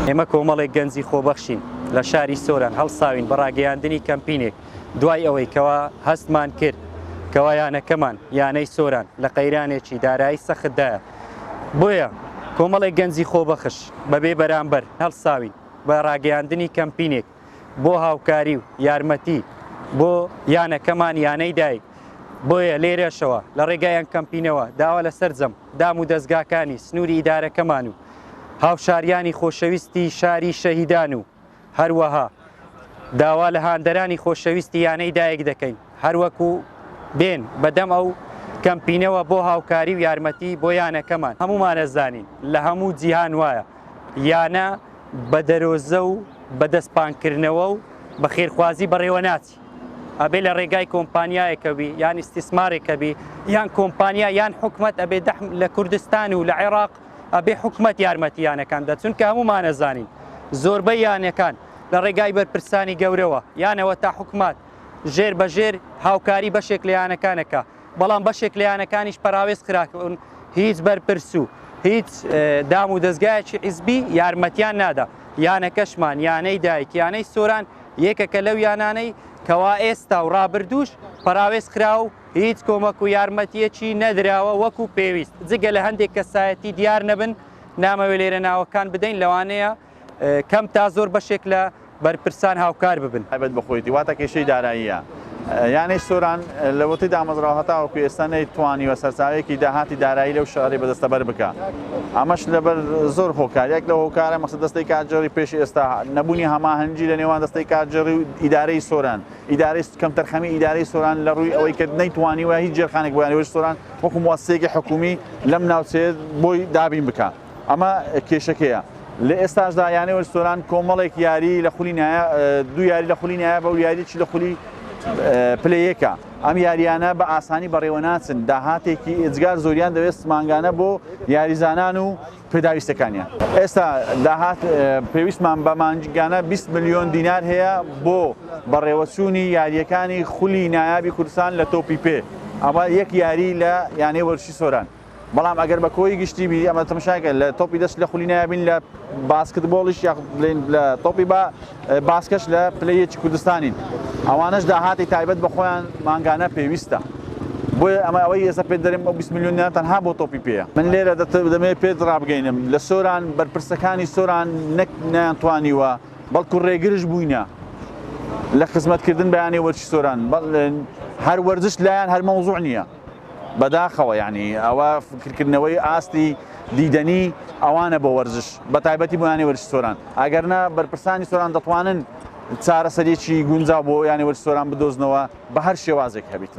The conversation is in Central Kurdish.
ئێمە کۆمەڵێک گەنجی خۆبەخشین لە شاری سۆران هەڵساوین بە ڕاگەیاندنی کەمپینێک دوای ئەوەی کەوا هەستمان کرد کەوا یانەکەمان یانەی سۆران لە قەیرانێکی دارایی سەختدایە بۆیە کۆمەڵێک گەنجی خۆبەخش بەبێ بەرامبەر هەڵساوین بە ڕاگەیاندنی کەمپینێک بۆ هاوکاری و یارمەتی بۆ یانەکەمان یانەی دایک، بۆیە لێرەشەوە لە ڕێگای ئەم کەمپینەوە داوا لە سەرجەم دام و دەزگاکانی سنووری ئیدارەکەمان و هاوشاریانی خۆشەویستی شاری شەهیدان و هەروەها داوا لە هاندەرانی خۆشەویستی یانەی دایک دەکەین هەروەکو بێن بەدەم ئەو کەمپینەوە بۆ هاوکاری و یارمەتی بۆ یانەکەمان. هەموومان ئەزانین لە هەموو جیهان وایە یانە بە دەرۆزە و بە دەست پانکردنەوە و بە خێرخوازی بەڕێوە ناچی ئەبێ لە ڕێگای کۆمپانیایەکە بی یان ئیستیسمارێکە بی یان کۆمپانیا یان حکومەت ئەبێ دەحم لە کوردستان و لە عێراق ئەبێ حکومەت یارمەتی یانەکان بدات چونکە هەموومان ئەزانین زۆربەی یانەکان لە ڕێگای بەرپرسانی گەورەوە یانەوە تا حکومات ژێر بە ژێر هاوکاری بەشێک لە یانەکانەکە بەڵام بەشێک لە یانەکانیش پەراوێز خراون هیچ بەرپرس و هیچ دام و دەزگایەکی حیزبی یارمەتیان نادا یانەکەشمان یانەی دایک یانەی سۆران یەکەکە لەو یانانەی کەوا ئێستا و ڕابردووش پەراوێز خرا و هیچ کۆمەک و یارمەتیەکی نەدراوە وەکو پێویست جگە لە هەندێک کەسایەتی دیار نەبن نامەوێ لێرە ناوەکان بدەین لەوانەیە کەم تا زۆر بەشێک لە بەرپرسان هاوکار ببن. تایبەت بە خۆیەتی واتە کێشەی داراییە. یانەی سۆران لەوەتەی دامەزراوە هەتاوەکو ئێستا نەیتوانیوە سەرچاوەیەکی داهاتی دارایی لەو شارەی بەدەستەبەر بکا. ئەمەش لەبەر زۆر هۆکار، یەک لەو هۆکارە مەسە دەستەی کارگێڕی پێش ئێستا نەبوونی هەماهەنگی لە نێوان دەستەی کارگێڕی و ئیدارەی سۆران، ئیدارەی کەمتەرخەمی ئیدارەی سۆران لە ڕووی ئەوەی کە نەیتوانیوە هیچ ژێرخانێک بۆ یانەی سۆران وەکو موەسسەیەکی حکوومی لەم ناوچەیە بۆی دابین بکا. ئەمە کێشەکەیە. لە ئێستاشدا یانەی وەرزی سۆران کۆمەڵێک یاری لە خولی نایە دوو یاری لە خولی نایە بە و یاریی لە خولی پلە یەکە. ئەم یاریانە بە ئاسانی بەڕێوە ناچن، داهاتێکی ئێجگار زۆریان دەوێت مانگانە بۆ یاریزانان و پێداویستەکانیان. ئێستا داهات پێویستمان بە مانگانە 20 ملیۆن دینار هەیە بۆ بەڕێوەچوونی یارییەکانی خولی نایابی کوردستان لە تۆپی پێ، ئەمە یەک یاری لە یانەی وەرزشی سۆران. بەڵام ئەگەر بە کۆی گشتی بی ئەمە تەماشاکە لە تۆپی دەست لە خولی نایابین لە باسکت بۆڵیش یاخود بڵێین لە تۆپی با باسکەش لە پلەی یەکی کوردستانین ئەوانەش داهاتی تایبەت بە خۆیان مانگانە پێویستە بۆیە ئەمە ئەوەی ئێستا پێت دەرێم ئەو 20 میلیۆن دینار تەنها بۆ تۆپی پێیە من لێرە دەمەوێت پێت ڕابگەینم لە سۆران بەرپرسەکانی سۆران نەک نەیانتوانیوە بەڵکو ڕێگرش بووینە لە خزمەتکردن بە یانەی وەرزشی سۆران هەر وەرزش لایان هەر مەوزوع نییە بەداخەوە یانی ئەوە فکرکردنەوەی ئاستی دیدەنی ئەوانە بۆ وەرزش بە تایبەتی بۆ یانەی وەرزشی سۆران ئەگەرنا بەرپرسانی سۆران دەتوانن چارەسەریەکی گونجاو بۆ یانەی وەرزشی سۆران بدۆزنەوە بە هەر شێوازێک هەبیت.